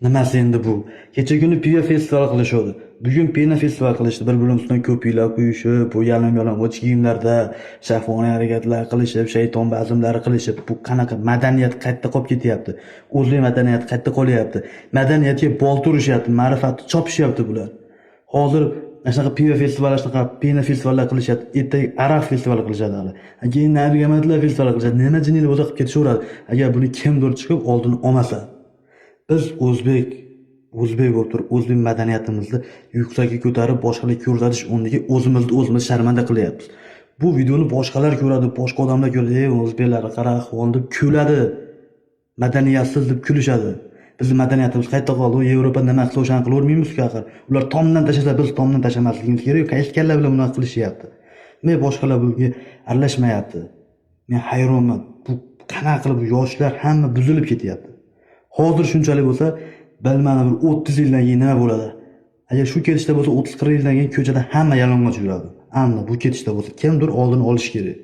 Nimasi endi bu? Kecha kuni pivo festival qilishuvdi. Bugun пена festival qilishdi. Bir-birini ustidan ko'piklar quyishib, bu yalang-yalang'och kiyimlarda shahvoniy harakatlar qilishib, shayton bazmlari qilishib, bu qanaqa madaniyat qayerda qolib ketyapti? O'zbek madaniyati qayerda qolyapti? Madaniyatga bolta urishyapti, ma'rifatni chopishyapti bular. Hozir mana shunaqa pivo festival, shunaqa пена festivallar qilishyapti. Ertaga aroq festivali qilishadi hali. Keyin narkomanlar festivali qilishadi. Nima jinnilik bo'lsa qilib ketishaveradi. Agar buni kimdir chiqib oldini olmasa. Biz o'zbek bo'lib turib, o'zbek madaniyatimizni yuksakka ko'tarib, boshqalarga ko'rsatish o'rniga o'zimizni o'zimiz sharmanda qilyapmiz. Bu videoni boshqalar ko'radi, boshqa odamlar ko'radi, "Ey, o'zbeklarni qara ahvolini" deb kuladi. Madaniyatsiz deb kulishadi. Bizni madaniyatimiz qayerda qoldi? U Yevropa nima qilsa, o'shani qilavermaymizku axir. Ular tomdan tashlasa, biz tomdan tashlamasligimiz kerak. Qaysi kalla bilan bunaqa qilishyapti? Nima boshqalar bunga aralashmayapti? Men hayronman. Bu qanaqa qilib yoshlar hamma buzilib ketyapti? Hozir shunchalik bo'lsa, bilmadim, bir 30 yildan keyin nima bo'ladi? Agar shu ketishda bo'lsa, 30-40 yildan keyin ko'chada hamma yalang'och yuradi. Aniq bu ketishda bo'lsa, kimdir oldini olishi kerak.